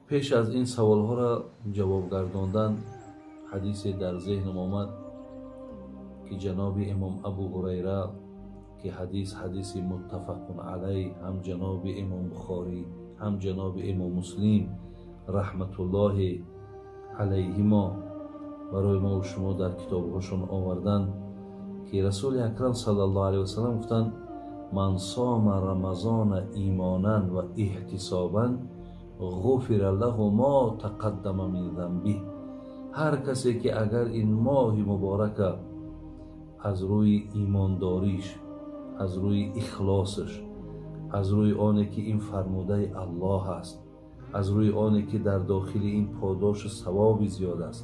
Пеш аз ин саволҳоро ҷавоб гардондан, ҳадисе дар зеҳнам омад, ки ҷаноби имом Абу Ҳурайра, ки ҳадис ҳадиси муттафақун алайҳ, ҳам ҷаноби имом Бухорӣ, ҳам ҷаноби имом Муслим раҳматуллоҳи алайҳимо барои мо шумо дар китобҳошон оварданд, ки Расули Акрам саллаллоҳу алайҳи васаллам гуфтанд: ман сома рамазона имонан ва эҳтисобан ғуфира лаҳу мо тақаддама мин занбиҳ. Ҳар касе ки агар ин моҳи муборака аз рӯи имондориш, аз рӯи ихлосаш, аз рӯи оне ки ин фармудаи Аллоҳ аст, аз рӯи оне ки дар дохили ин подошу савоби зиёд аст,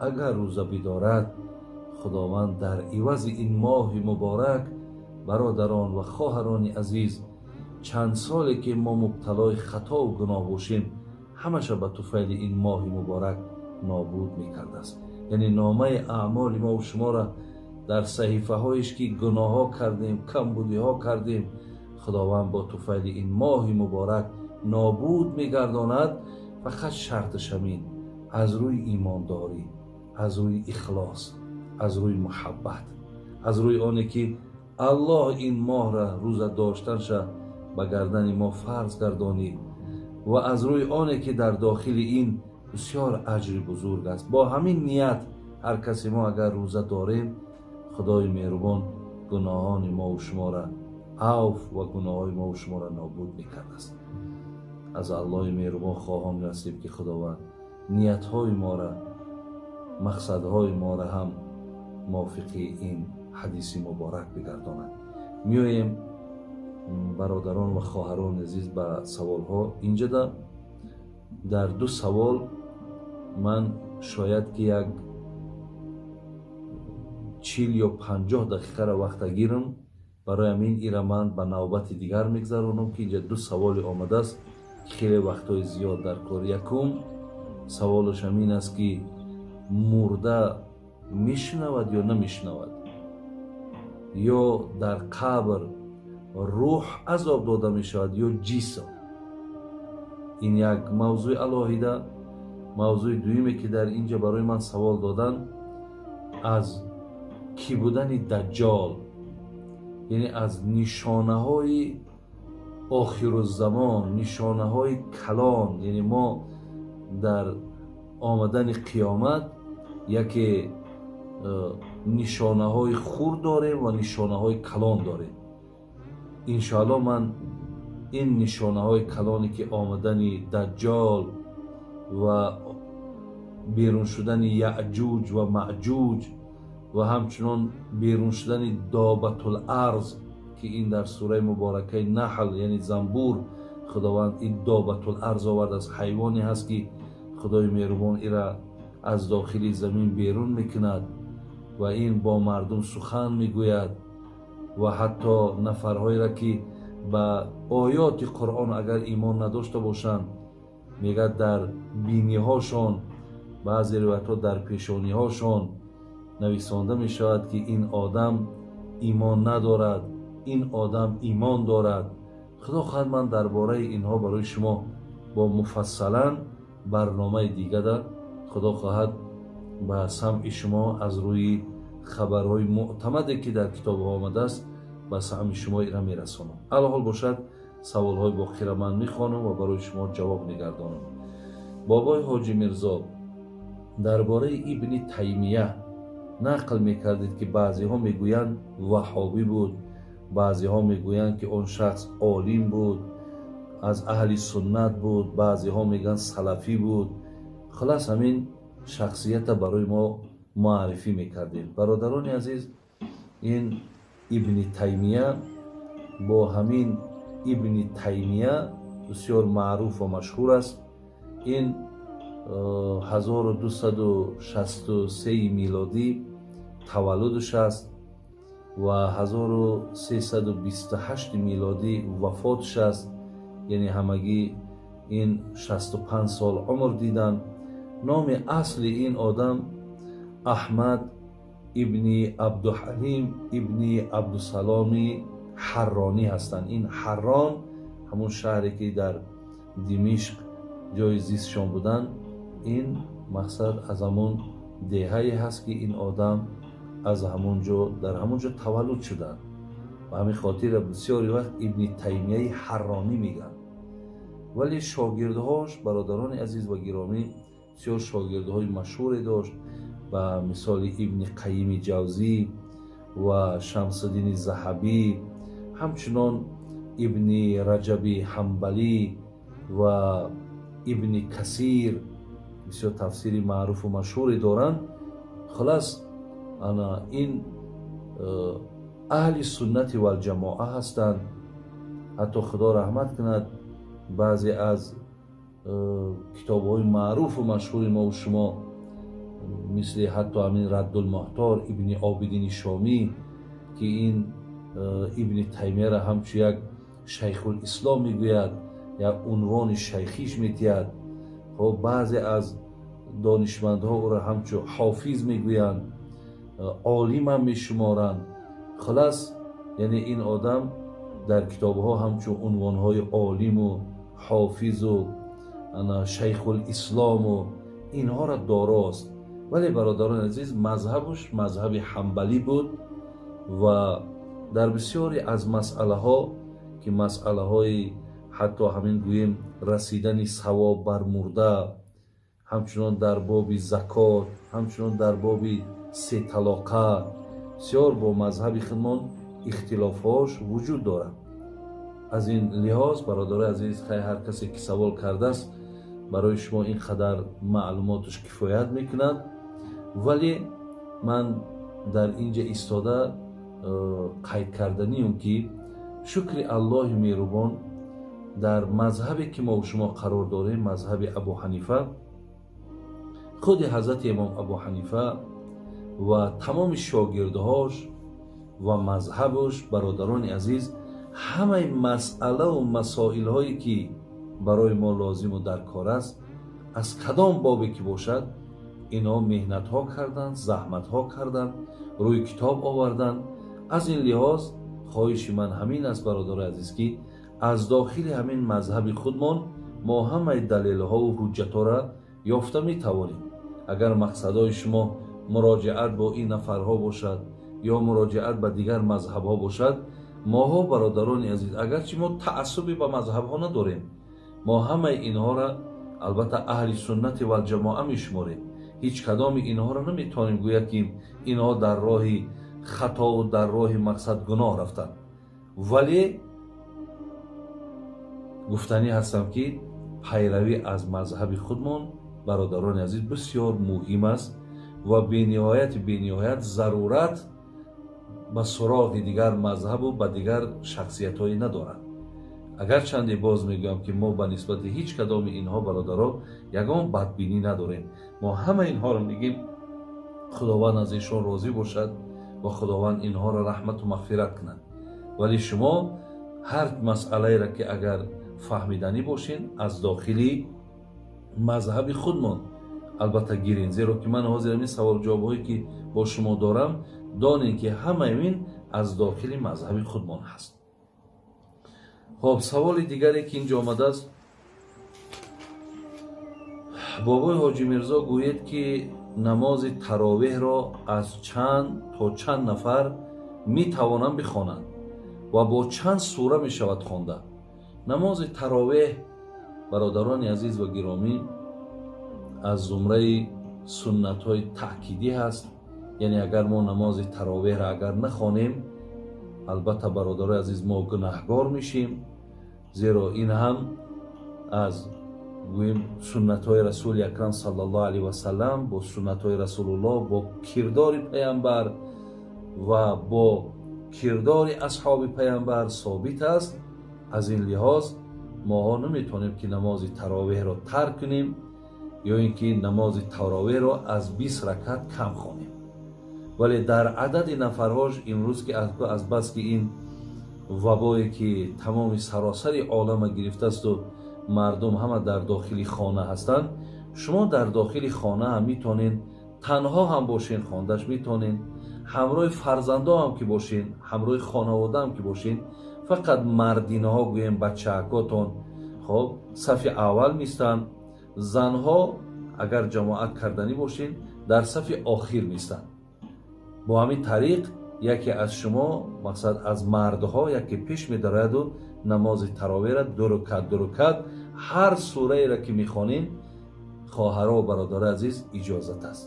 агар рӯза бидорад, Худованд дар ивази ин моҳи муборак, бародарон ва хоҳарони азиз, чанд соле ки мо мубталои хатову гуноҳ бошем, ҳамаша ба туфайли ин моҳи муборак нобуд мекардааст. Яъне номаи аъмоли мо шуморо дар саҳифаҳоеш ки гуноҳҳо кардем, камбудиҳо кардем, Худованд бо туфайли ин моҳи муборак нобуд мегардонад. Фақат шарташ ҳамин: аз рӯи имондорӣ, аз рӯи ихлос, аз рӯи муҳаббат, аз рӯи оне ки Аллоҳ ин моҳра рӯза доштанша ба гардани мо фарз гардонид ва аз рӯи оне ки дар дохили ин бисёр аҷри бузург аст. Бо ҳамин ният ҳар касе мо агар рӯза дорем, Худои меҳрубон гуноҳони мову шуморо авф ва гуноҳҳои мову шуморо нобуд мекардааст. Аз Аллоҳи меҳрубон хоҳон ҳастем, ки Худованд ниятҳои моро, мақсадҳои моро ҳам мувофиқи ин ҳадиси муборак бигардонад. Меоем, бародарон ва хоҳарони азиз, ба саволҳо. Инҷода дар ду савол ман шояд ки як 40 ё 50 дақиқаро вақта гирам. Барои ҳамин ира ман ба навбати дигар мегзаронам, ки инҷа ду саволе омадааст, хеле вақтҳои зиёд дар кор. Якум саволаш ҳамин аст, ки мурда мешунавад ё намешунавад, ё дар қабр рӯҳ азоб дода мешавад ё ҷисм. Ин як мавзӯи алоҳида. Мавзӯи дуюме ки дар инҷа барои ман савол додан, аз кӣ будани Даҷҷол, яъне аз нишонаҳои охируззамон, нишонаҳои калон. Яъне мо дар омадани қиёмат яке нишонаҳои хурд дорем ва нишонаҳои калон дорем. Иншоалло ман ин нишонаҳои калоне ки омадани Даҷҷол ва берун шудани Яъҷуҷ ва Маъҷуҷ ва ҳамчунон берун шудани Добатул-арз, ки ин дар сураи муборакаи Наҳл, яъне занбур, Худованд ин Добатул-арз овардааст, ҳайвоне ҳаст ки Худои меҳрубон ира аз дохили замин берун мекунад ва ин бо мардум сухан мегӯяд ва ҳатто нафарҳоеро ки ба оёти Қуръон агар имон надошта бошанд, мегӯяд, дар биниҳошон, баъзе ривоятҳо дар пешониҳошон нависонда мешавад, ки ин одам имон надорад, ин одам имон дорад. Худо хоҳад, ман дар бораи инҳо барои шумо бо муфассалан барномаи дигада, Худо хоҳад, ба самъи шумо аз рӯи хабарҳои муътамаде ки дар китобҳо омадааст, ба самъи шумо ира мерасонам. Алҳол бошад, саволҳои боқира ман мехонам ва барои шумо ҷавоб мегардонам. Бобои Ҳоҷи Мирзо, дар бораи Ибни Таймия нақл мекардед, ки баъзеҳо мегӯянд ваҳҳобӣ буд, баъзеҳо мегӯянд ки он шахс олим буд, аз аҳли суннат буд, баъзеҳо мегӯянд салафӣ буд. Хулас, ҳамин шахсията барои мо муаррифӣ мекардем. Бародарони азиз, ин Ибни Таймия, бо ҳамин Ибни Таймия бисёр маъруф ва машҳур аст. Ин 1263 милодӣ таваллудаш аст ва 1328 милодӣ вафотш аст, яъне ҳамагӣ ин 65 сол умр диданд. Номи асли ин одам Аҳмад ибни Абдуҳалим ибни Абдусаломи Ҳарронӣ ҳастанд. Ин Ҳаррон ҳамун шаҳре ки дар Димишқ ҷои зистшон буданд, ин мақсад аз ҳамон деҳае ҳаст, ки ин одам аз ҳамон ҷо дар ҳамон ҷо таваллуд шуданд. Ба ҳамин хотир бисёри вақт Ибни Таймияи Ҳарронӣ мегӯянд. Вале шогирдҳош, бародарони азиз ва гиромӣ, бисёр шогирдҳои машҳуре дошт, ба мисоли Ибни Қайими Ҷавзӣ ва Шамсуддини Заҳабӣ, ҳамчунон Ибни Раҷаби Ҳанбалӣ ва Ибни Касир, бисёр тафсири маъруфу машҳуре доранд. Хулас, ана ин аҳли суннати валҷамоа ҳастанд. Ҳатто Худо раҳмат кунад, баъзе аз китобҳои маъруфу машҳури мову шумо, мисли ҳатто ҳамин Раддулмуҳтор Ибни Обидини Шомӣ, ки ин Ибни Таймияро ҳамчун як шайхулислом мегӯяд, як унвони шайхиш метиҳад. Хоб, баъзе аз донишмандҳо ӯро ҳамчун ҳофиз мегӯянд, олимам мешуморанд. Хулас, яъне ин одам дар китобҳо ҳамчун унвонҳои олиму ҳофизу шайхулислому инҳоро дорост. Вале бародарони азиз, мазҳабуш мазҳаби ҳанбалӣ буд ва дар бисёре аз масъалаҳо, ки масъалаҳои ҳатто ҳамин гӯем расидани савоб бар мурда, ҳамчунон дар боби закот, ҳамчунон дар боби сеталоқа, бисёр бо мазҳаби худмон ихтилофҳош вуҷуд дорад. Аз ин лиҳоз, бародарои азиз, хай ҳар касе ки савол кардааст, барои шумо ин қадар маълумоташ кифоят мекунад. Вале ман дар инҷа истода қайд карданиюм, ки шукри Аллоҳи меҳрубон, дар мазҳабе ки мо шумо қарор дорем, мазҳаби Абу Ҳанифа, худи ҳазрати имом Абу Ҳанифа ва тамоми шогирдҳош ва мазҳабуш, бародарони азиз, ҳамаи масъалаву масоилҳое ки барои мо лозиму даркор аст, аз кадом бобе ки бошад, инҳо меҳнатҳо карданд, заҳматҳо карданд, рӯи китоб оварданд. Аз ин лиҳоз хоҳиши ман ҳамин аст, бародарои азиз, ки аз дохили ҳамин мазҳаби худмон мо ҳамаи далелҳову ҳуҷҷатҳоро ёфта метавонем. Агар мақсадҳои шумо муроҷиат бо ин нафарҳо бошад ё муроҷиат ба дигар мазҳабҳо бошад, моҳо, бародарони азиз, агарчи мо таассубе ба мазҳабҳо надорем, мо ҳамаи инҳоро албатта аҳли суннати валҷамоа мешуморем. Ҳеҷ кадоми инҳоро наметавонем гӯяд, ки инҳо дар роҳи хатову дар роҳи мақсад гуноҳ рафтанд. Вале гуфтанӣ ҳастам, ки пайравӣ аз мазҳаби худмон, бародарони азиз, бисёр муҳим аст ва бениҳоят зарурат ба суроғи дигар мазҳабу ба дигар шахсиятҳое надорад. Агарчанде боз мегӯям, ки мо ба нисбати ҳеҷ кадоми инҳо, бародаро, ягон бадбинӣ надорем. Мо ҳама инҳоро мегӯем, Худованд аз эшон розӣ бошад ва Худованд инҳоро раҳмату мағфират кунад. Вале шумо ҳар масъалаеро ки агар фаҳмиданӣ бошед, аз дохили мазҳаби худмон албатта гирен, зеро ки ман ҳозир ҳамин саволҷавобҳое ки бо шумо дорам, донем ки ҳамаи ин аз дохили мазҳаби худмон ҳаст. Хоб, саволи дигаре ки инҷо омадааст, бобои Ҳоҷи Мирзо гӯед, ки намози таровеҳро аз чанд то чанд нафар метавонанд бихонанд ва бо чанд сура мешавад хонда? Намози таровеҳ, бародарони азиз ва гиромӣ, аз зумраи суннатҳои таъкидӣ ҳаст. Яъне агар мо намози таровеҳро агар нахонем, албатта, бародарои азиз, мо гунаҳгор мешем, зеро ин ҳам аз гӯем суннатҳои Расули Акрам саллаллоҳу алайҳи васаллам, бо суннатҳои Расулуллоҳ, бо кирдори паямбар ва бо кирдори асҳоби паямбар собит аст. Аз ин лиҳоз моҳо наметавонем, ки намози таровеҳро тарк кунем ё ин ки намози таровеҳро аз 20 ракат кам хонем. Вале дар адади нафарҳош имрӯз, ки аз бас ки ин вабое ки тамоми саросари олама гирифтаасту мардум ҳама дар дохили хона ҳастанд, шумо дар дохили хона ҳам метавонед танҳо ҳам бошен, хондаш метавонед, ҳамроҳи фарзандо ҳам ки бошен, ҳамроҳи хонавода ҳам ки бошен, фақат мардинаҳо, гӯем бачаакотон, хоб, сафи аввал мистанд. Занҳо агар ҷамоат карданӣ бошед, дар сафи охир меистанд. Бо ҳамин тариқ яке аз шумо, мақсад аз мардҳо, яке пеш медарояду намози таровеҳра ду рукат, ду рукат, ҳар сураеро ки мехонем, хоҳаро ва бародарои азиз, иҷозат аст.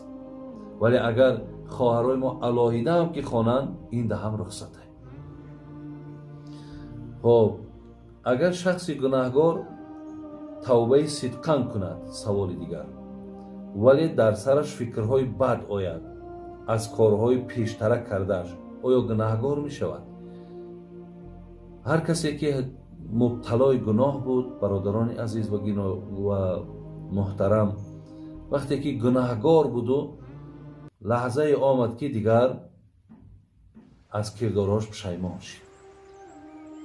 Вале агар хоҳарои мо алоҳида ҳам ки хонанд, ин да ҳам рухсат аст. Хоб, агар шахси гунаҳгор тавбаи сидқан кунад, саволи дигар, вале дар сараш фикрҳои бад ояд аз корҳои пештара кардааш, оё гунаҳгор мешавад? Ҳар касе ки мубталои гуноҳ буд, бародарони азиз ва муҳтарам, вақте ки гунаҳгор буду лаҳзае омад, ки дигар аз кирдорҳош пушаймон шид,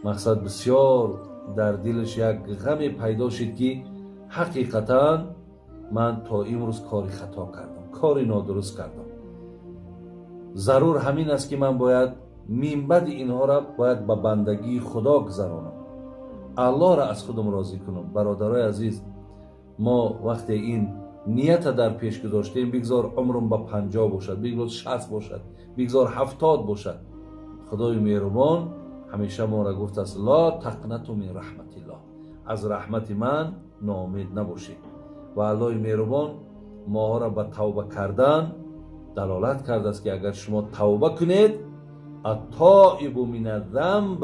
мақсад, бисёр дар дилаш як ғаме пайдо шид, ки ҳақиқатан ман то имрӯз кори хато кардам, кори нодуруст кардам, зарур ҳамин аст, ки ман бояд минбаъди инҳоро бояд ба бандагии Худо гузаронам, Аллоҳро аз худам розӣ кунам. Бародарои азиз, мо вақте ин нията дар пеш гузоштем, бигзор умрум ба 50 бошад, бигзор 60 бошад, бигзор 70 бошад, Худои меҳрубон ҳамеша моро гуфтааст: لا تقنطوا من رحمة الله, аз раҳмати ман ноумед набошед. Ва Аллоҳи меҳрубон моҳоро ба тавба кардан далолат кардааст, ки агар шумо тавба кунед, التائب من الذنب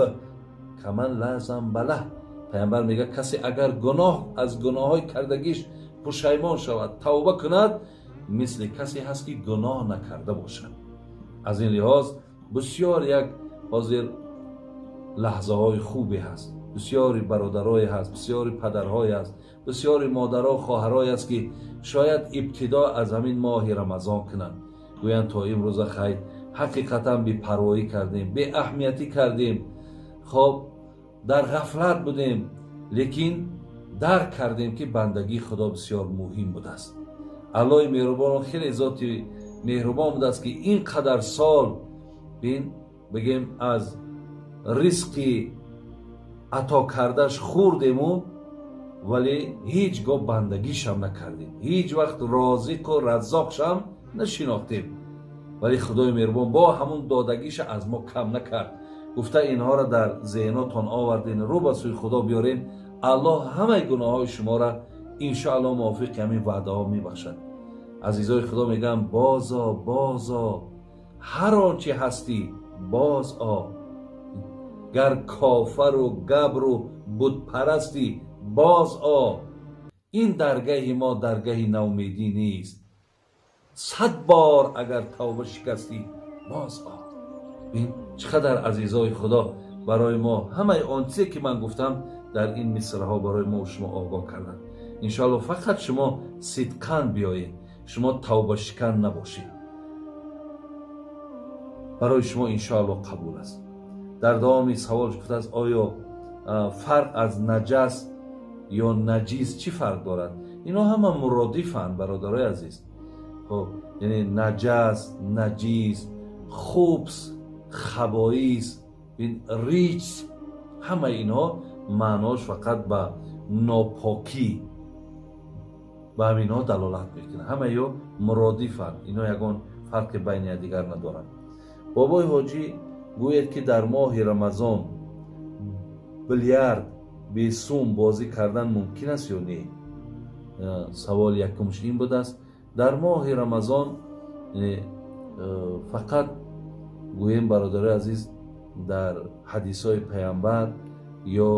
كمن لا ذنب له. Пайғамбар мегӯяд, касе агар гуноҳ аз гуноҳҳои кардагиш пушаймон шавад, тавба кунад, мисли касе ҳаст, ки гуноҳ накарда бошад. Аз ин лиҳоз бисёр як ҳозир лаҳзаҳои хубе ҳаст. Бисёри бародарое ҳаст, бисёри падарҳое ҳаст, бисёри модаро, хоҳарое ҳаст, ки шояд ибтидо аз ҳамин моҳи Рамазон кунанд, гӯянд: то имрӯза хайр, ҳақиқатан бепарвоӣ кардем, беаҳамиятӣ кардем, хоб, дар ғафлат будем, лекин дарк кардем, ки бандагии Худо бисёр муҳим будааст. Аллоҳи меҳрубон хеле зоти меҳрубон будааст, ки ин қадар сол бин, бигем, аз ризқи ато кардаш хӯрдему, вале ҳеҷ гоҳ бандагишам накардем, ҳеҷ вақт розиқу раззоқшам нашинохтем. Вале Худои меҳрубон бо ҳамун додагиша аз мо кам накард. Гуфта, инҳоро дар зеҳнотон оварден, рӯ ба сӯи Худо биёрен, Аллоҳ ҳамаи гуноҳҳои шуморо иншоаллоҳ мувофиқи ҳамин ваъдаҳо мебахшад. Азизои Худо, мегӯям: бозо, бозо, ҳар он чи ҳастӣ, боз о, гар кофару габру бутпарастӣ, боз о. Ин даргаҳи мо даргаҳи наумедӣ нест. 100 бор агар тавба шикастӣ, боз о. Бин, чӣ қадар азизои Худо барои мо ҳамаи он чизе, ки ман гуфтам, дар ин мисраҳо барои мо шумо огоҳ карданд. Иншоалло, фақат шумо сидқан биёед, шумо тавбашикан набошед, барои шумо иншоалло қабул аст. Дар давоми савол гуфтааст: оё фарқ аз наҷас ё наҷис чӣ фарқ дорад? Ино ҳама муродифанд, бародарои азиз. Хоб, яъне наҷас, наҷис, хубс, хабоис, риҷс, ҳамаи инҳо маънош фақат ба нопокӣ, ба ҳаминҳо далолат мекунад. Ҳамаи ё муродифанд, ино ягон фарқи байни якдигар надоранд. Бобои ҳоҷӣ, гӯед, ки дар моҳи Рамазон билярд бесум бозӣ кардан мумкин аст ё не? Саволи якумш ин будааст. Дар моҳи Рамазон фақат гӯем, бародарои азиз, дар ҳадисҳои Пайғамбар ё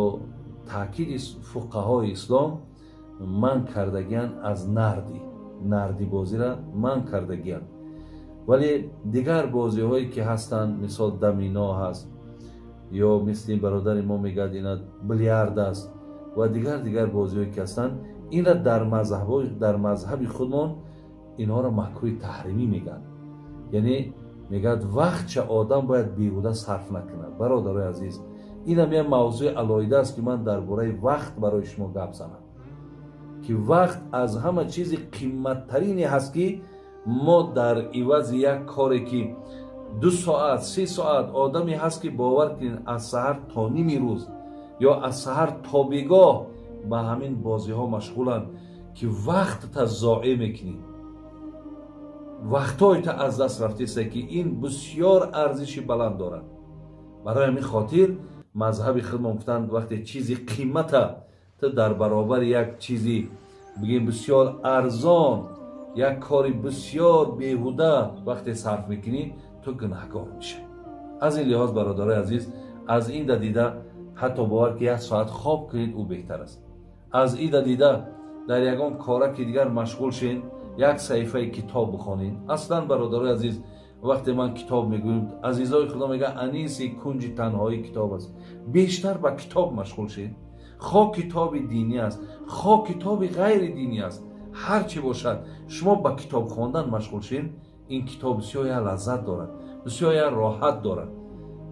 таъкиди фуқаҳои ислом манъ кардагиянд, аз нарди нардибозира манъ кардагиянд. Вале дигар бозиҳое, ки ҳастанд, мисол домино ҳаст ё мисли бародари мо мегӯяд, ина билярд аст ва дигар дигар бозиҳое, ки ҳастанд, инра дар мазҳаби худмон инҳоро макрӯҳи таҳримӣ мегӯянд. Яъне мегӯяд, вақтча одам бояд беҳуда сарф накунад. Бародарои азиз, инам як мавзӯи алоҳида аст, ки ман дар бораи вақт барои шумо гап занам, ки вақт аз ҳама чизи қимматтарине ҳаст, ки мо дар ивази як коре, ки 2 соат, 3 соат, одаме ҳаст, ки бовар кунед, аз саҳар то ними рӯз ё аз саҳар то бегоҳ ба ҳамин бозиҳо машғуланд. Ки вақтта зоеъ мекунӣ, вақтҳоята аз даст рафтеста, ки ин бисёр арзиши баланд дорад. Барои ҳамин хотир мазҳаби худмон гуфтанд, вақте чизи қимата ту дар баробари як чизи, бигем, бисёр арзон, як кори бисёр беҳуда вақте сарф мекунӣ, ту гунаҳгор мешавӣ. Аз ин лиҳоз, бародарои азиз, аз ин да дида, ҳатто бовар ки як соат хоб кунед, ӯ беҳтар аст. Аз ин да дида дар ягон кораки дигар машғул шен, як саҳифаи китоб бихонед. Аслан, бародарои азиз, вақте ман китоб мегӯем, азизои худо мегӯяд, аниси кунҷи танҳоӣ китоб аст. Бештар ба китоб машғул шед, хо китоби динӣ аст, хо китоби ғайри динӣ аст, ҳар чӣ бошад, шумо ба китоб хондан машғул шед. Ин китоб бисёр як лаззат дорад, бисёр як роҳат дорад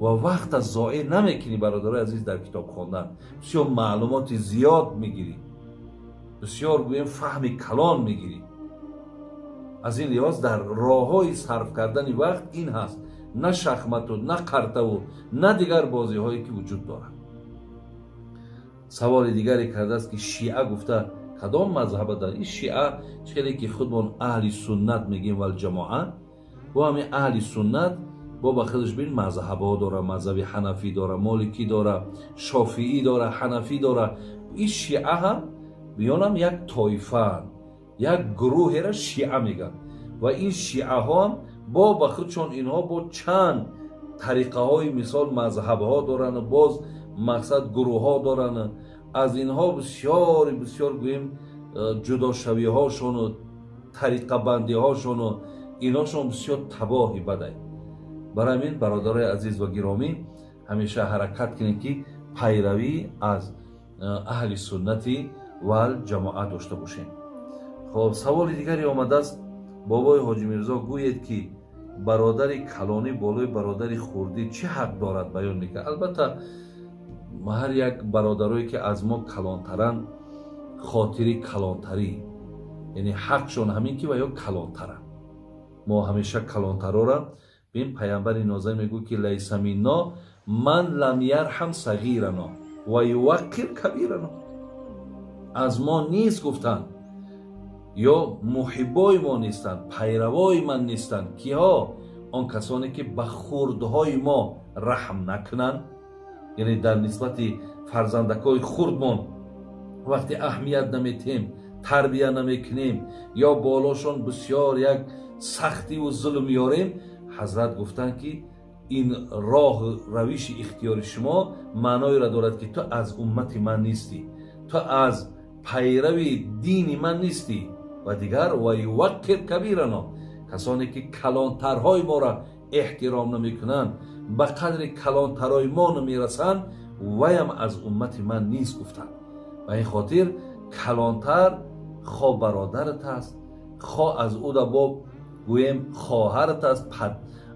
ва вақта зоеъ намекунӣ. Бародарои азиз, дар китоб хондан бисёр маълумоти зиёд мегирӣ, бисёр, гӯем, фаҳми калон мегирӣ. Аз ин лиҳоз дар роҳҳои сарф кардани вақт ин ҳаст, на шахмату, на қартаву, на дигар бозиҳое ки вуҷуд дорад. Саволи дигаре кардааст, ки шиа гуфта кадом мазҳаба дар ин шиа? Хеле ки худмон аҳли суннат мегӯем, валҷамоа, бо ҳамин аҳли суннат бо ба худаш бин мазҳабҳо дора: мазҳаби ҳанафӣ дора, моликӣ дора, шофиӣ дора, ҳанафӣ дора. Ин шиа ҳам биёнам як тоифаанд, як гурӯҳеро шиа мегӯянд ва ин шиаҳоам бо ба худшон инҳо бо чанд тариқаҳои, мисол, мазҳабҳо доранд, боз мақсад гурӯҳҳо доранд. Аз инҳо бисёри бисёр, гӯем, ҷудошавиҳошону тариқабандиҳошону инҳошон бисёр табоҳи бадай. Барои ҳамин, бародарои азиз ва гиромӣ, ҳамеша ҳаракат кунед, ки пайравӣ аз аҳли суннати вал ҷамоат дошта бошем. Хоб, саволи дигаре омадааст: бобои Ҳоҷи Мирзо, гӯед, ки бародари калонӣ болои бародари хурдӣ чӣ ҳақ дорад? Баён мекард. Албатта, ҳар як бародарое ки аз мо калонтаранд, хотири калонтарӣ, яъне ҳақшон ҳамин ки ва ё калонтаранд, мо ҳамеша калонтарора бин. Паямбари нозир мегӯ, ки ليس منا من لم يرحم صغيرنا ويوقر كبيرنا. Аз мо нест гуфтанд ё муҳиббои мо нестанд, пайравои ман нестанд. Киҳо? Он касоне ки ба хурдҳои мо раҳм накунанд, яъне дар нисбати фарзандакҳои хурдмон вақте аҳамият наметиҳем, тарбия намекунем ё болошон бисёр як сахтиву зулм меорем. Ҳазрат гуфтанд, ки ин роҳ равиши ихтиёри шумо маъноеро дорад, ки ту аз уммати ман нестӣ, ту аз пайрави дини ман нестӣ. Ва дигар ويوقر كبيرنا, касоне ки калонтарҳои моро эҳтиром намекунанд, ба қадри калонтарҳои мо намерасанд, ваям аз уммати ман нест гуфтанд. Ба ин хотир калонтар хо бародарат аст, хо аз ӯ да боб, гӯем, хоҳарат аст,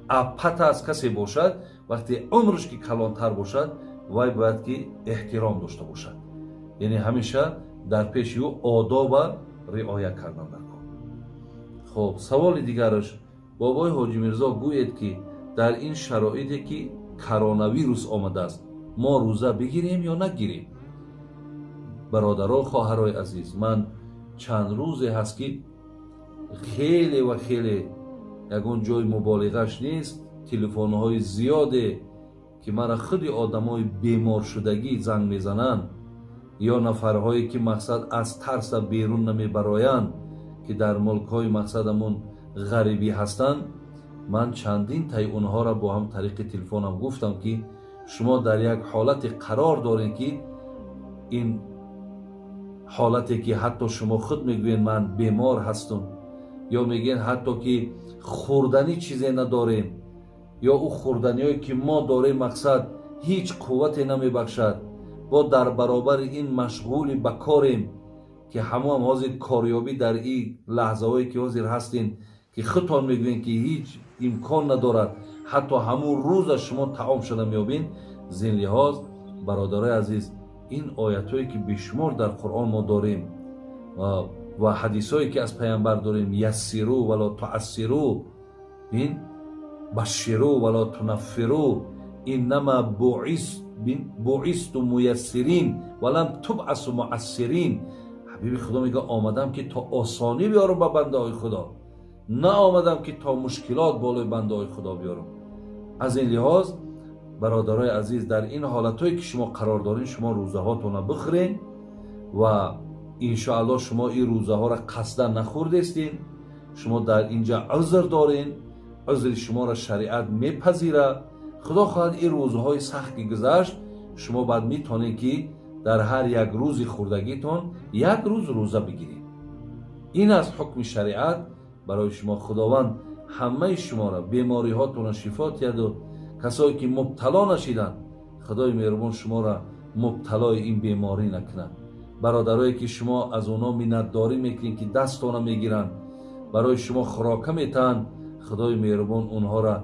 аппат аст, касе бошад, вақте умрш ки калонтар бошад, вай бояд ки эҳтиром дошта бошад, яъне ҳамеша дар пеши ӯ одоба риоя кардан дар кор. Хоб, саволи дигараш: бобои Ҳоҷи Мирзо, гӯед, ки дар ин шароите ки коронавирус омадааст, мо рӯза бигирем ё нагирем? Бародаро, хоҳарои азиз, ман чанд рӯзе ҳаст, ки хеле ва хеле, ягон ҷои муболиғаш нест, телефонҳои зиёде ки мара худи одамои беморшудагӣ занг мезананд ё нафарҳое ки, мақсад, аз тарса берун намебароянд, ки дар мулкҳои, мақсадамон, ғарибӣ ҳастанд. Ман чандин таи онҳоро бо ҳам тариқи телефонам гуфтам, ки шумо дар як ҳолате қарор доред, ки ин ҳолате ки ҳатто шумо худ мегӯед, ман бемор ҳастум, ё мегӯед, ҳатто ки хӯрданӣ чизе надорем, ё ӯ хӯрданиҳое ки мо дорем, мақсад, ҳеҷ қуввате намебахшад, бо дар баробари ин машғули ба корем, ки ҳамоам ҳозир корёбӣ дар ин лаҳзаҳое ки ҳозир ҳастем, ки худтон мегӯед, ки ҳеҷ имкон надорад, ҳатто ҳамун рӯза шумо таом шуда меёбед. Зин лиҳоз, бародарои азиз, ин оятҳое ки бешумор дар Қуръон мо дорем ва ҳадисҳое ки аз паямбар дорем: يسروا ولا تعسروا, бин, بشروا ولا تنفروا, إنما بعثتم ميسرين ولم تبعثوا معسرين. Ҳабиби Худо мегӯяд, омадам ки то осонӣ биёрам ба бандаҳои Худо, на омадам ки то мушкилот болои бандаҳои Худо биёрам. Аз ин лиҳоз бародарои азиз, дар ин ҳолатҳое ки шумо қарор доред, шумо рӯзаҳотонро бихӯред ва иншоаллоҳ шумо ин рӯзаҳоро қасдан нахӯрдестед. Шумо дар инҷа узр доред, узри шуморо шариат мепазирад. Худо хоҳад ин рӯзҳои сахт ки гузашт, шумо баъд метавонед ки дар ҳар як рӯзи хӯрдагитон як рӯз рӯза бигиред. Ин аст ҳукми шариат барои шумо. Худованд ҳамаи шуморо бемориҳотонро шифо диҳаду касое ки мубтало нашиданд, Худои меҳрубон шуморо мубталои ин беморӣ накунад. Бародарое ки шумо аз онҳо миннатдорӣ мекунед, ки дастона мегиранд, барои шумо хӯрока метаҳанд, Худои меҳрубон онҳоро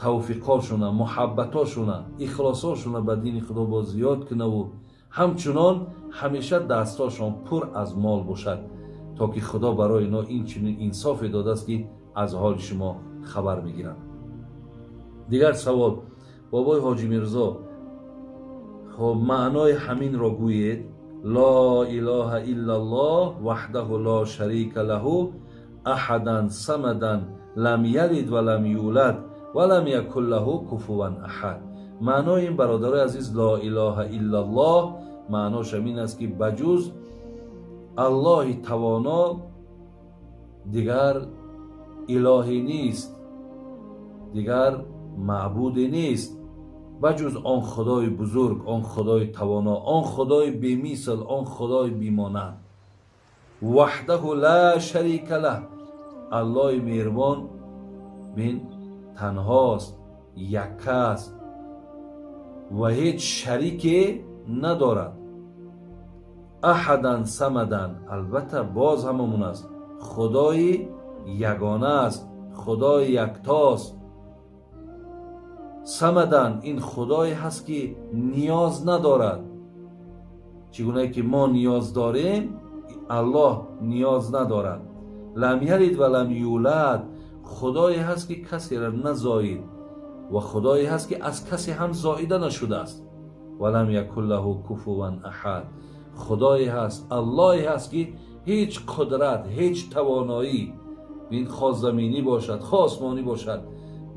тавфиқошуна, муҳаббатошуна, ихлосошуна ба дини Худо боз зиёд кунаву ҳамчунон ҳамеша дастошон пур аз мол бошад, то ки Худо барои инҳо ин чунин инсофе додааст, ки аз ҳоли шумо хабар мегиранд. Дигар савол: бобои Ҳоҷи Мирзо, хоб маънои ҳаминро гӯед: ло илоҳа иллаллоҳ ваҳдаҳу ло шарика лаҳу аҳадан самадан лам ялид ва лам юлад ва лам якун лаҳу куфуван аҳад. Маънои ин, бародарои азиз, ло илоҳа иллаллоҳ маънош ҳамин аст, ки ба ҷуз Аллоҳи тавоно дигар илоҳе нест, дигар маъбуде нест, ба ҷуз он Худои бузург, он Худои тавоно, он Худои бемисл, он Худои бемонанд. Ваҳдаҳу ла шарика лаҳ, Аллоҳи меҳрубон бин танҳост, якка аст ва ҳеҷ шарике надорад. Аҳадан самадан, албатта боз ҳамамон аст, Худои ягона аст, Худои яктост. Самадан ин Худое ҳаст, ки ниёз надорад. Чӣ гунае ки мо ниёз дорем, Аллоҳ ниёз надорад. Лам ялид ва лам юлад, Худое ҳаст, ки касеро назоид ва Худое ҳаст, ки аз касе ҳам зоида нашудааст. Ва лам якун лаҳу куфуван аҳад, Худое ҳаст, Аллоҳе ҳаст, ки ҳеҷ қудрат, ҳеҷ тавоноӣ, ин хоҳ заминӣ бошад, хоҳ осмонӣ бошад,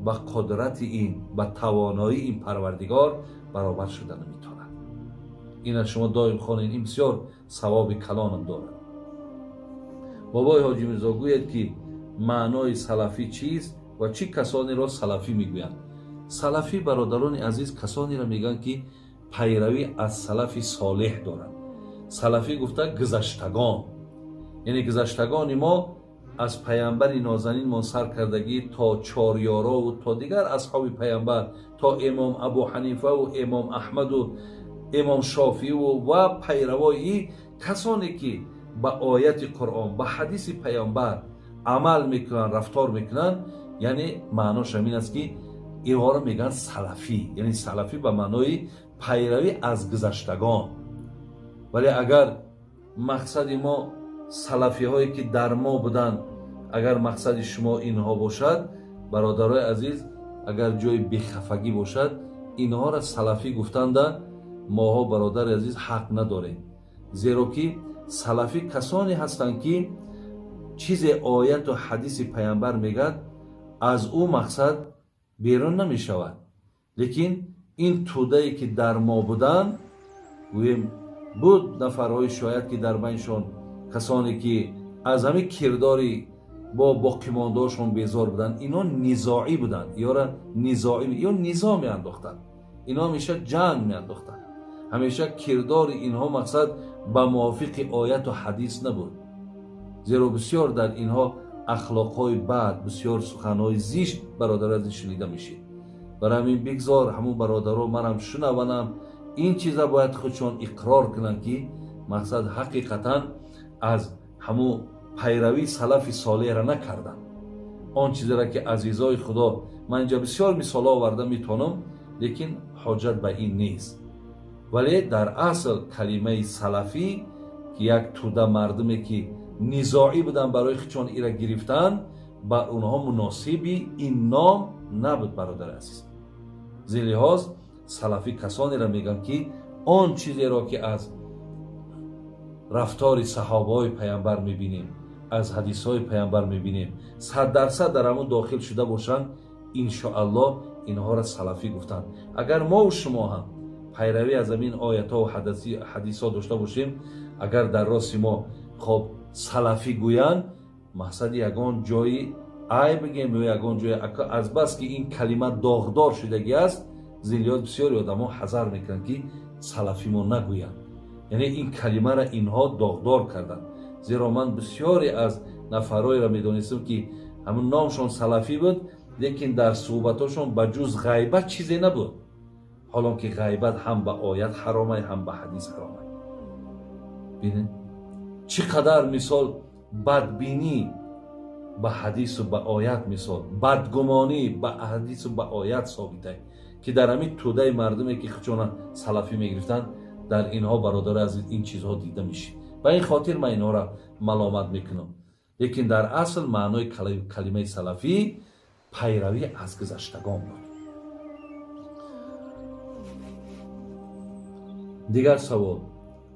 ба қудрати ин, ба тавоноии ин Парвардигор баробар шуда наметавонад. Ина шумо доим хонед, ин бисёр савоби калонам дорад. Бобои Ҳоҷи Мирзо, гӯяд, ки маънои салафӣ чист ва чӣ касонеро салафӣ мегӯянд? Салафӣ, бародарони азиз, касонеро мегӯянд, ки пайравӣ аз салафи солеҳ доранд. Салафӣ гуфта гузаштагон, яъне гузаштагони мо аз паямбари нозанинмон сар кардагӣ то чорёрову то дигар асҳоби паямбар, то имом Абу Ҳанифаву имом Аҳмаду имом Шофииву ва пайравои касоне ки ба ояти Қуръон, ба ҳадиси паямбар амал мекунанд, рафтор мекунанд. Яъне маънош ҳамин аст, ки инҳоро мегӯянд салафӣ, яъне салафӣ ба маънои пайравӣ аз гузаштагон. Вале агар мақсади мо салафиҳое ки дар мо буданд, агар мақсади шумо инҳо бошад, бародарои азиз, агар ҷои бехафагӣ бошад, инҳоро салафӣ гуфтанда моҳо, бародари азиз, ҳақ надорем, зеро ки салафӣ касоне ҳастанд, ки чизе ояту ҳадиси паямбар мегӯяд, аз ӯ мақсад берун намешавад. Лекин ин тӯдае ки дар мо буданд, гӯем, буд нафарҳои шояд ки дар байншон касоне ки аз ҳамин кирдори бо боқимондаошон безор буданд, ино низоӣ буданд, ёра низоӣ ё низо меандохтанд, ино ҳамеша ҷанг меандохтанд, ҳамеша кирдори инҳо мақсад ба мувофиқи ояту ҳадис набуд, зеро бисёр дар инҳо ахлоқҳои бад, бисёр суханҳои зишт, бародар азиз, шунида мешид. Барои ҳамин бигзор ҳамун бародаро манам шунаванам, ин чиза бояд худшон иқрор кунанд, ки мақсад ҳақиқатан аз ҳамун пайравии салафи солеҳра накарданд. Он чизеро ки, азизои Худо, ман инҷа бисёр мисолҳо оварда метавонам, лекин ҳоҷат ба ин нест. Вале дар асл калимаи салафӣ, ки як тӯда мардуме ки низоӣ буданд, барои худшон ира гирифтанд, ба онҳо муносиби ин ном набуд, бародари азиз. Зин лиҳоз салафӣ касонеро мегӯянд, ки он чизеро ки аз рафтори саҳобаҳои паямбар мебинем, аз ҳадисҳои паямбар мебинем, 100% дар ҳамон дохил шуда бошанд, иншоаллоҳ инҳоро салафӣ гуфтанд. Агар мову шумо ҳам пайравӣ аз ҳамин оятҳо ва ҳадисҳо дошта бошем, агар дар рости мо хоб салафӣ гӯянд, мақсади ягон ҷои айб бигем ё ягон ҷои азбас ки ин калима доғдор шудагӣ аст, зиллиёт бисёри одамо ҳазар мекунанд ки салафӣ мо нагӯянд. Яъне ин калимаро инҳо доғдор карданд. Зеро ман бисёре аз нафарҳоеро медонистам ки ҳамун номшон салафӣ буд, лекин дар суҳбатҳошон ба ҷуз ғайбат чизе набуд. Ҳолон ки ғайбат ҳам ба оят ҳаромай, ҳам ба ҳадис ҳаромай. Бинед чӣ қадар мисол бадбинӣ ба ҳадису ба оят, мисол бадгумонӣ ба ҳадису ба оят собитай, ки дар ҳамин тӯдаи мардуме ки худшона салафӣ мегирифтанд, дар инҳо бародари азиз ин чизҳо дида мешид. Ба ин хотир ман инҳоро маломат мекунам. Лекин дар асл маънои калимаи салафӣ пайравӣ аз гузаштагон буд. Дигар савол.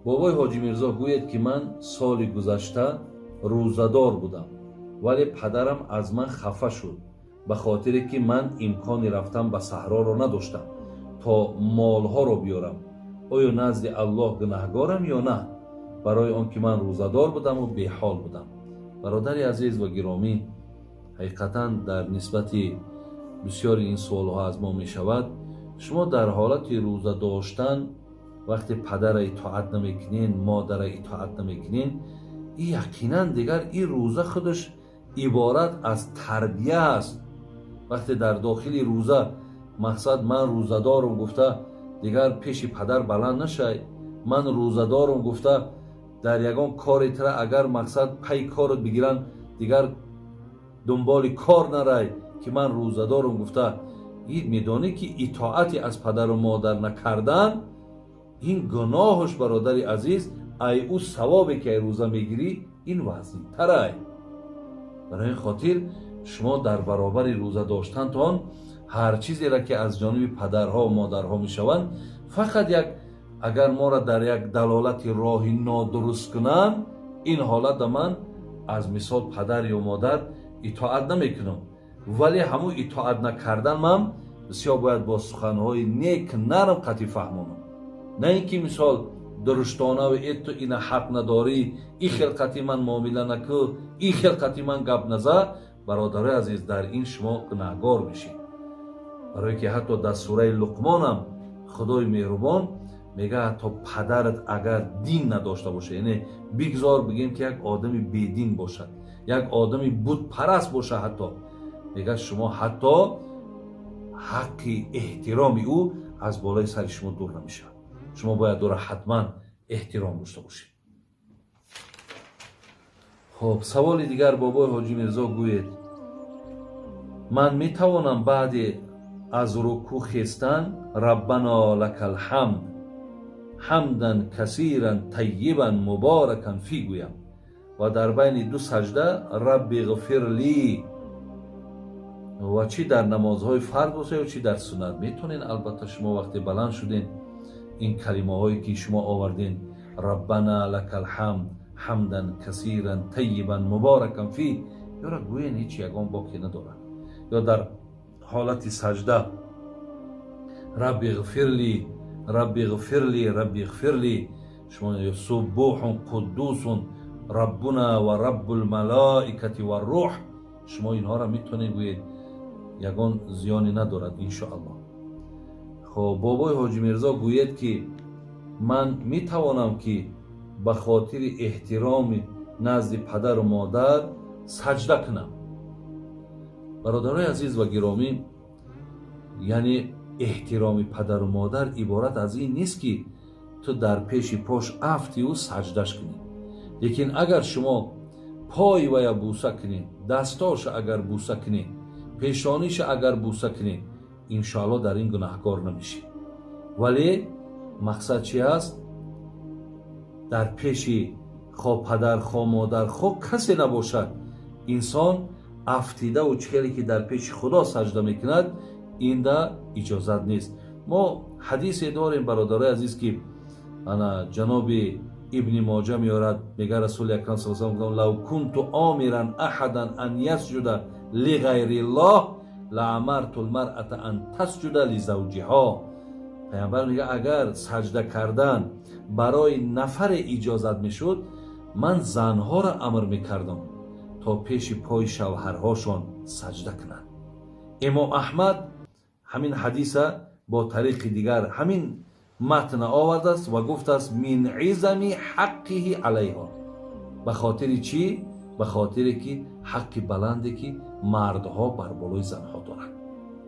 Бобои Ҳоҷи Мирзо гӯяд ки ман соли гузашта рӯзадор будам, вале падарам аз ман хафа шуд ба хотире ки ман имкони рафтан ба саҳроро надоштам то молҳоро биёрам. Оё назди Аллоҳ гунаҳгорам ё на? Барои он ки ман рӯзадор будаму беҳол будам. Бародари азиз ва гиромӣ, ҳақиқатан дар нисбати бисёри ин суолҳо аз мо мешавад. Шумо дар ҳолати рӯза доштан вақте падара итоат намекунен, модара итоат намекунен, и яқинан дигар ин рӯза худаш иборат аз тарбия аст. Вақте дар дохили рӯза мақсад ман рӯзадорум гуфта дигар пеши падар баланд нашай, ман рӯзадорум гуфта дар ягон кори тра агар мақсад пай корот бигиранд дигар дунболи кор нарай ки ман рӯзадорум гуфта, ин медонӣ ки итоати аз падару модар накардан ин гуноҳаш, бародари азиз, ай ӯ савобе ки ай рӯза мегирӣ ин вазнинтарай. Барои ин хотир шумо дар баробари рӯза доштантон ҳар чизеро ки аз ҷониби падарҳо ва модарҳо мешаванд, фақат як агар моро дар як далолати роҳи нодуруст кунанд, ин ҳолатда ман аз мисол падар ё модар итоат намекунам, вале ҳамун итоат накардан ман бисёр бояд бо суханҳои нек нарм қатъи фаҳмонам, на ин ки мисол дуруштонаву э ту ина ҳақ надорӣ, ин хел қатъи ман муомила накӯ, ин хел қатъи ман гап наза. Бародарои азиз, дар ин шумо гунаҳгор мешед. Барое ки ҳатто дар сураи Луқмонам Худои меҳрубон мега ҳатто падарат агар дин надошта бошад, яъне бигзор бигем ки як одами бедин бошад, як одами бутпараст бошад, ҳатто мега шумо ҳатто ҳаққи эҳтироми ӯ аз болои сари шумо дур намешавад. Шумо бояд ӯро ҳатман эҳтиром дошта бошед. Хоб, саволи дигар. Бобои Ҳоҷи Мирзо гӯед, ман метавонам баъди аз рукӯъ хестан Раббано лакал ҳамд ҳамдан касиран таййибан муборакан фи гӯям ва дар байни ду саҷда Рабби ғфир ли, ва чӣ дар намозҳои фарз бошад ё чӣ дар суннат? Метавонед албатта шумо вақте баланд шуден ин калимаҳое ки шумо оварден Раббана лакал ҳамд ҳамдан касиран таййибан муборакан фи, ёра гӯен, ҳеҷ ягон боке надорад. Ё дар ҳолати саҷда Рабби ғфир ли, Рабби ғфир ли, Рабби ғфир ли, шумо суббуҳун қуддусун Раббуна ва Раббул малоикати ва рӯҳ, шумо инҳоро метавонед гӯед, ягон зиёне надорад иншоаллоҳ. Хоб, бобои Ҳоҷи Мирзо гӯяд ки ман метавонам ки ба хотири эҳтироми назди падару модар саҷда кунам. Бародарои азиз ва гиромӣ, яъне эҳтироми падару модар иборат аз ин нест ки ту дар пеши пош афтиву саҷдаш кунӣ, лекин агар шумо пои вая буса кунед, дастоша агар буса кунед, пешониша агар буса кунед, иншоаллоҳ дар ин гунаҳкор намешӣ. Вале мақсад чи аст? Дар пеши хо падар, хо модар, хо касе набошад, инсон афтидаву чӣ хеле ки дар пеши Худо саҷда мекунад, инда иҷозат нест. Мо ҳадисе дорем, бародарои азиз, ки ана ҷаноби Ибни Моҷа меорад, мега Расули Акрам саллаллоҳу алайҳи ва саллам: лав кунту омиран аҳадан ан ясҷуда лиғайриллоҳ лаамарту лмаръата ан тасҷуда лизавҷиҳо. Пайғамбар мега агар саҷда кардан барои нафаре иҷозат мешуд, ман занҳоро амр мекардам то пеши пои шавҳарҳошон саҷда кунанд. Имом Аҳмад ҳамин ҳадиса бо тариқи дигар ҳамин матна овардааст ва гуфтааст мин изами ҳаққиҳи алайҳо. Ба хотири чӣ? Ба хотире ки ҳаққи баланде ки мардҳо бар болои занҳо доранд.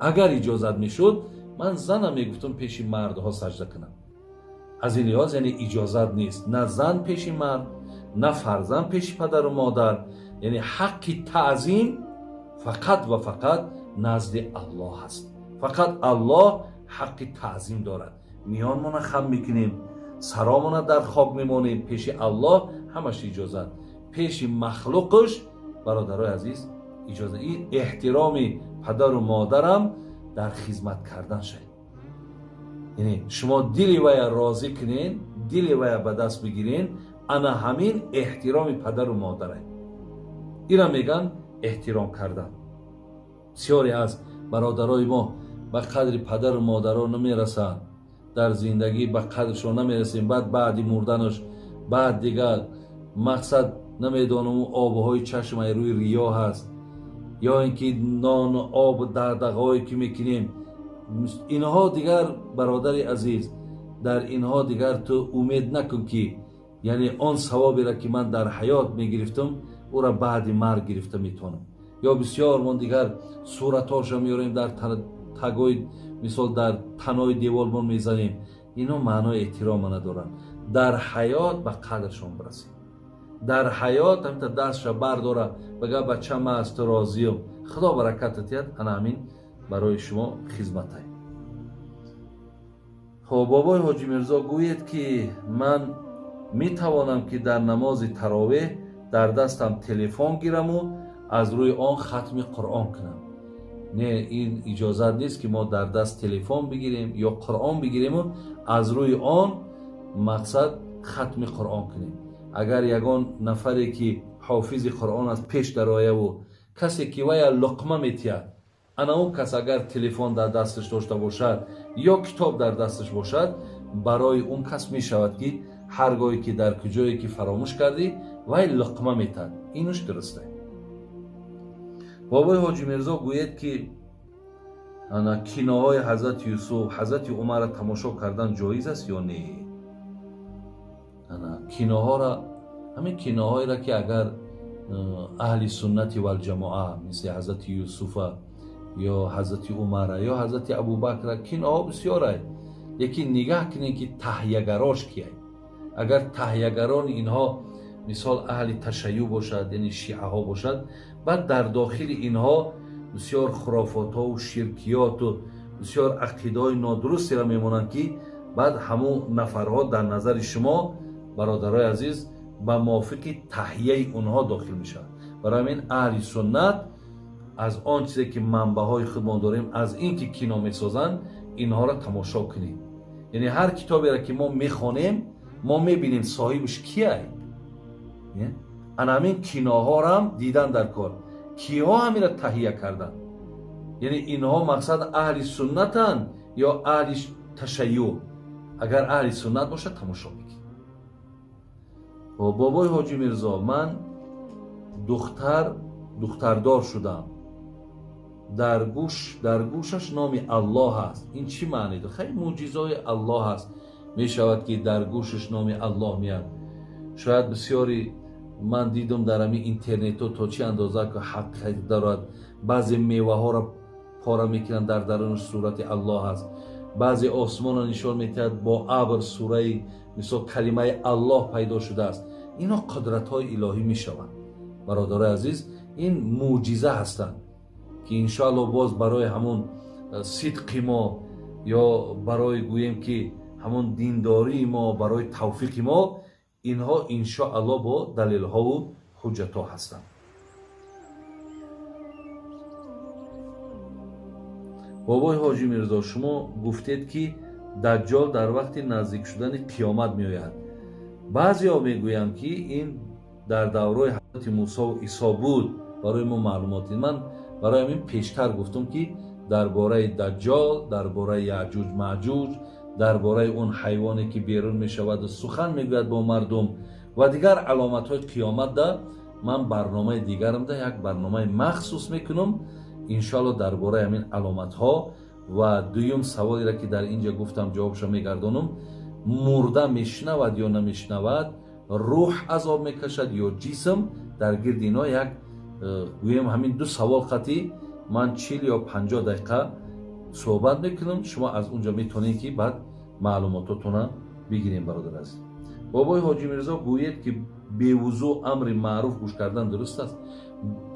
Агар иҷозат мешуд, ман зана мегуфтам пеши мардҳо саҷда кунам. Аз ин лиҳоз яъне иҷозат нест на зан пеши мард, на фарзанд пеши падару модар. Яъне ҳаққи таъзим фақат ва фақат назди Аллоҳ аст. Фақат Аллоҳ ҳаққи таъзим дорад. Миёнмона хам мекунем, саромона дар хок мемонем, пеши Аллоҳ ҳамаш иҷозат. Пеши махлуқаш, бародарои азиз, иҷозат. Ин эҳтироми падару модарам дар хизмат кардан шавед. Яъне шумо дили вая розӣ кунен, дили вая ба даст бигирен, ана ҳамин эҳтироми падару модаре. Ира меган эҳтиром кардан. Бисёре аз бародарои мо ба қадри падару модаро намерасанд, дар зиндагӣ ба қадршон намерасем, баъд баъди мурданаш, баъд дигар мақсад намедонам обҳои чашмаи рӯи риё ҳаст, ё ин ки нону об дардағҳое ки мекунем. Инҳо дигар, бародари азиз, дар инҳо дигар ту умед накун ки яъне он савоберо ки ман дар ҳаёт мегирифтам, ӯро баъди марг гирифта метавонам. Ё бисёр мон дигар суратҳоша меорем дар тагои, мисол дар танои девормон мезанем. Ино маънои эҳтирома надоранд. Дар ҳаёт ба қадршон бирасем. Дар ҳаёт ҳамта дастша бардора, бага бача ман аз ту розиям, Худо бараката диҳад, ана ҳамин барои шумо хизматай. Хоб, бобои Ҳоҷи Мирзо гӯед ки ман метавонам ки дар намози таровеҳ дар дастам телефон гираму аз рӯи он хатми Қуръон кунам. Не, ин иҷозат нест ки мо дар даст телефон бигирем ё Қуръон бигириму аз рӯи он мақсад хатми Қуръон кунем. Агар ягон нафаре ки ҳофизи Қуръон аст пеш дарояву касе ки вая луқма метиҳад, ана он кас агар телефон дар дасташ дошта бошад ё китоб дар дасташ бошад, барои он кас мешавад ки ҳар гоҳе ки дар куҷое ки фаромӯш кардӣ, вай луқма метиҳад. Инуш дуруст. Бобои Ҳоҷи Мирзо гӯед ки ана киноҳои Ҳазрати Юсуф, Ҳазрати Умарро тамошо кардан ҷоиз аст ё не? Ана киноҳоро, ҳамин киноҳоеро ки агар аҳли суннати валҷамоа мисли Ҳазрати Юсуфа ё Ҳазрати Умара ё Ҳазрати Абубакра, киноҳо бисёрай, лекин нигаҳ кунед ки таҳиягарош кияй. Агар таҳиягарони инҳо мисол аҳли ташайюъ бошад, яъне шиаҳо бошад, баъд дар дохили инҳо бисёр хурофотҳову ширкиёту бисёр ақидаҳои нодурустеро мемонанд ки баъд ҳамун нафарҳо дар назари шумо, бародарои азиз, ба мувофиқи таҳияи онҳо дохил мешаванд. Барои ҳамин аҳли суннат аз он чизе ки манбаъҳои худмон дорем, аз ин ки кино месозанд, инҳоро тамошо кунем. Яъне ҳар китоберо ки мо мехонем, мо мебинем соҳибаш кияй. Ана ҳамин киноҳорам дидан дар кор, киҳо ҳаминро таҳия карданд. Яъне инҳо мақсад аҳли суннатанд ё аҳли ташайюъ. Агар аҳли суннат бошад, тамошо мекунед. Бобои Ҳоҷи Мирзо, ман духтардор шудам. Дар гӯшаш номи Аллоҳ аст. Ин чӣ маъне дорад? Хеле мӯъҷизаҳои Аллоҳ аст. Мешавад ки дар гӯшаш номи Аллоҳ меяд. Шояд бисёри ман дидам дар ҳамин интернетҳо то чӣ андоза ки ҳақиқат дорад. Баъзе меваҳоро пора мекунанд, дар дарунаш сурати Аллоҳ аст. Баъзе осмонро нишон медиҳад, бо абр сураи мисол калимаи Аллоҳ пайдо шудааст. Ино қудратҳои илоҳӣ мешаванд. Бародарои азиз, ин мӯъҷиза ҳастанд ки иншоаллоҳ боз барои ҳамун сидқи мо ё барои гӯем ки ҳамун диндории мо, барои тавфиқи мо, инҳо иншоаллоҳ бо далелҳову ҳуҷҷатҳо ҳастанд. Бобои Ҳоҷи Мирзо, шумо гуфтед ки Даҷҷол дар вақти наздик шудани қиёмат меояд. Баъзеҳо мегӯянд, ки ин дар давраи ҳазрати Мусо ва Исо буд. Барои мо маълумот. Ман барои ҳамин пештар гуфтам, ки дар бораи Даҷҷол, дар бораи Яъҷуҷ Маъҷуҷ, дар бораи он ҳайвоне ки берун мешавад ва сухан мегӯяд бо мардум ва дигар аломатҳои қиёмат да ман барномаи дигарамда як барномаи махсус мекунам, иншоалло, дар бораи ҳамин аломатҳо. Ва дуюм саволеро, ки дар инҷа гуфтам, ҷавобшо мегардонам: мурда мешунавад ё намешунавад, рӯҳ азоб мекашад ё ҷисм? Дар гирди ино як гӯем, ҳамин ду савол қатӣ ман 40 ё 50 дақиқа суҳбат мекунам. Шумо аз унҷо метавонед, ки баъд маълумототона бигирем. Бародар азиз, бобои Ҳоҷӣ Мирзо, гӯед, ки бевузӯ амри маъруф гӯш кардан дуруст аст?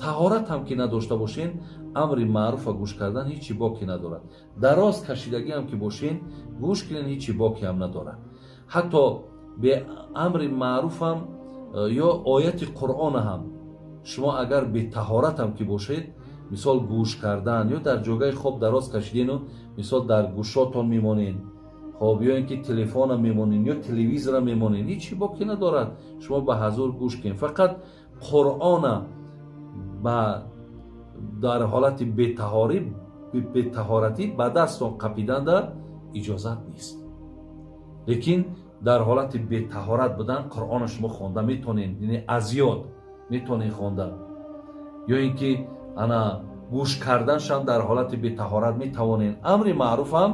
Таҳорат ҳам ки надошта бошен, амри маъруфа гӯш кардан ҳечи боке надорад. Дароз кашидагӣ ҳам ки бошен, гӯш кунен, ҳечи боке ҳам надорад. Ҳатто бе амри маъруфам ё ояти Қуръона ҳам шумо агар бетаҳорат ҳам ки бошед, мисол, гӯш кардан ё дар ҷогаи хоб дароз кашидену, мисол, дар гӯшотон мемонен, хоб, ё ин ки телефона мемонен ё телевизора мемонен, ҳечи боке надорад. Шумо ба ҳазур гӯш кунед. Фақат Қуръона ба дар ҳолати бетаҳорӣ, бетаҳоратӣ ба дастон қапиданда иҷозат нест. Лекин дар ҳолати бетаҳорат будан Қуръона шумо хонда метонед, яъне аз ёд метонед хонда, ё ин ки ана гӯш карданшам дар ҳолати бетаҳорат метавонед. Амри маъруфам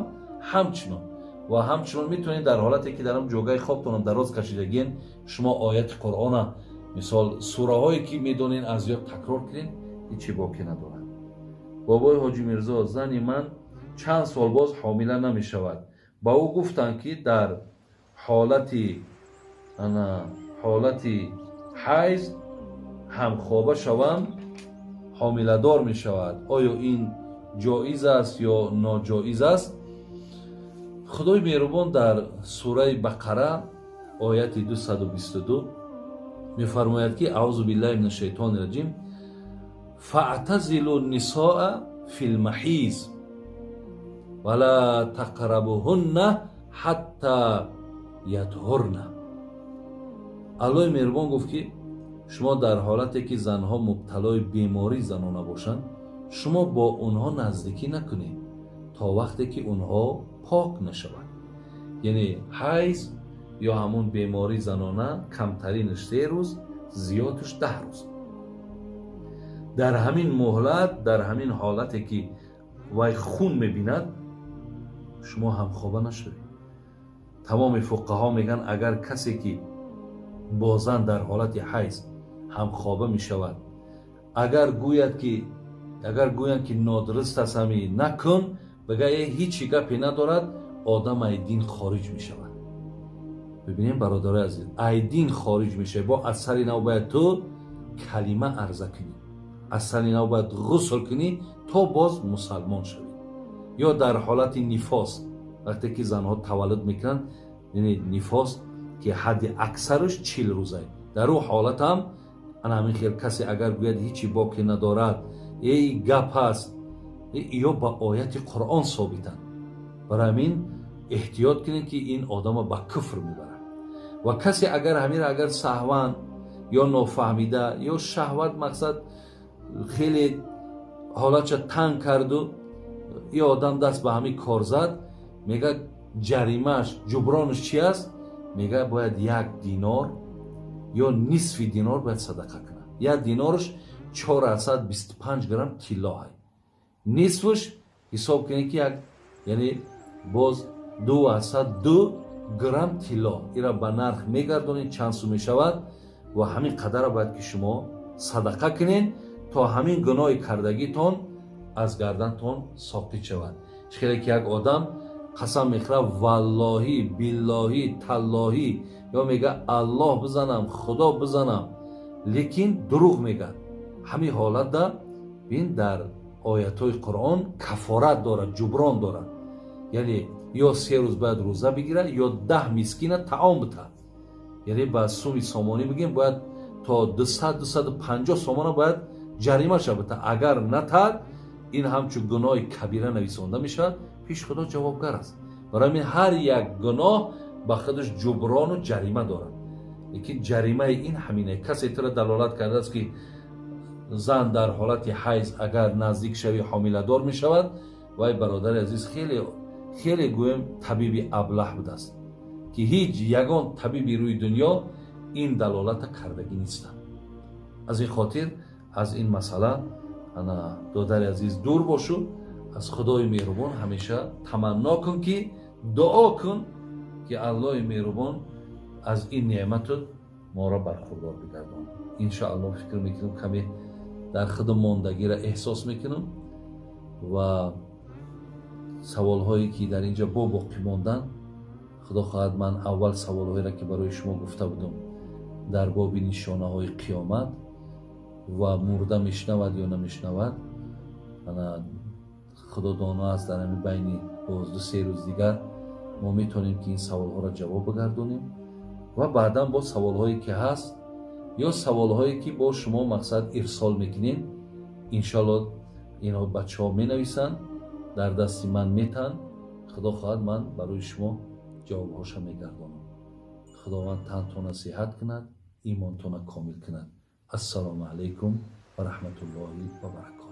ҳамчунон ва ҳамчунон метавонед, дар ҳолате ки дар ам ҷогаи хобтонам дароз кашидагиен, шумо ояти Қуръона, мисол, сураҳое ки медонед, аз ёд такрор кунед, ҳечи боке надорад. Бобои Ҳоҷӣ Мирзо, зани ман чанд сол боз ҳомила намешавад. Ба ӯ гуфтанд, ки дар ҳолати ана ҳолати ҳайз ҳамхоба шавам, ҳомиладор мешавад. Оё ин ҷоиз аст ё ноҷоиз аст? Худои меҳрубон дар сураи Бақара, ояти 222 мефармояд, ки: أعوذ بالله من الشيطان الرجيم، فاعتزلوا النساء في المحيض ولا تقربوهن حتى يطهرن. Аллоҳи меҳрубон гуфт, ки шумо дар ҳолате ки занҳо мубталои бемории занона бошанд, шумо бо онҳо наздикӣ накунед, то вақте ки онҳо пок нашаванд. Яъне ҳайз ё ҳамун бемории занона камтаринаш 3 рӯз, зиёдаш 10 рӯз. Дар ҳамин муҳлат, дар ҳамин ҳолате ки вай хун мебинад, шумо ҳамхоба нашавед. Тамоми фуқаҳо мегӯянд, агар касе ки бо зан дар ҳолати ҳайз ҳамхоба мешавад, агар гӯянд, ки нодуруст аст, ҳами накун, бигӯяд, э, ҳичи гапе надорад, одам ай дин хориҷ мешавад. Бибинем, бародарои азиз, ай дин хориҷ мешавад. Бо аз сари нав бояд ту калима арза кунӣ, аз сари нав бояд ғусл кунӣ, то боз мусалмон шавӣ. Ё дар ҳолати нифос, вақте ки занҳо таваллуд мекунанд, яъне нифос, ки ҳадди аксараш 40 рӯза, дар ӯ ҳолатам ана ҳамин хел касе агар гӯяд, ҳичи боке надорад, эй, гап аст, ё ба ояти Қуръон собитанд. Барои ҳамин эҳтиёт кунед, ки ин одама ба куфр мебарад. Ва касе агар ҳамира агар саҳван ё нофаҳмида ё шаҳват, мақсад, хеле ҳолатша танг карду и одам даст ба ҳамин кор зад, мегӯяд, ҷаримааш, ҷубронаш чи аст? Мегӯяд, бояд 1 динор ё нисфи динор бояд садақа кунад. 1 динорш 425 грамм тиллоҳай. Нисфш ҳисоб кунед, ки як, яъне боз 202 грамм тилло. Ира ба нарх мегардонед, чанд сум мешавад, ва ҳамин қадара бояд ки шумо садақа кунед, то ҳамин гуноҳи кардагитон аз гардантон соқит шавад. Чӣ хеле ки як одам қасам мехӯрад, валлоҳӣ, биллоҳӣ, таллоҳӣ, ё мега, Аллоҳ бизанам, Худо бизанам, лекин дурӯғ мегӯяд. Ҳамин ҳолатда бин, дар оятҳои Қуръон кафорат дорад, ҷуброн дорад. Яъне ё 3 рӯз бояд рӯза бигирад, ё 10 мискина таом битад. Яъне ба суми сомонӣ бигем, бояд то 200-250 сомона бояд ҷарима шавад. Агар натад, ин ҳамчун гуноҳи кабира нависонда мешавад, пеш Худо ҷавобгар аст. Барои ҳамин ҳар як гуноҳ ба худаш ҷуброну ҷарима дорад. Лекин ҷаримаи ин ҳамине. Касе тура далолат кардааст, ки зан дар ҳолати ҳайз агар наздик шавӣ, ҳомиладор мешавад, вай, бародари азиз, хеле хеле гӯем, табиби аблаҳ будааст, ки ҳеҷ ягон табиби рӯи дунё ин далолата кардагӣ нестанд. Аз ин хотир аз ин масъала, ана, додари азиз, дур бошу. Аз Худои меҳрубон ҳамеша таманно кун, ки дуо кун, ки Аллоҳи меҳрубон аз ин неъмату моро бархурдор бигардонад, иншоаллоҳ. Фикр мекунам, каме дар худам мондагиро эҳсос мекунам ва саволҳое ки дар инҷа бо боқӣ монданд, худо хоҳад, ман аввал саволҳоеро, ки барои шумо гуфта будам дар боби нишонаҳои қиёмат ва мурда мешунавад ё намешунавад, худо доно аст, дар ҳамин байни боз 2-3 рӯз дигар мо метавонем, ки ин саволҳоро ҷавоб бигардонем ва баъдан бо саволҳое ки ҳаст ё саволҳое ки бо шумо мақсад ирсол мекунем, иншоалло, инҳо бачаҳо менависанд, дар дасти ман метаҳанд, худо хоҳад, ман барои шумо ҷавобҳоша мегардонам. Худованд тантона сиҳат кунад, имонтона комил кунад. Ассалому алайкум ва раҳматуллоҳи ва баракоту.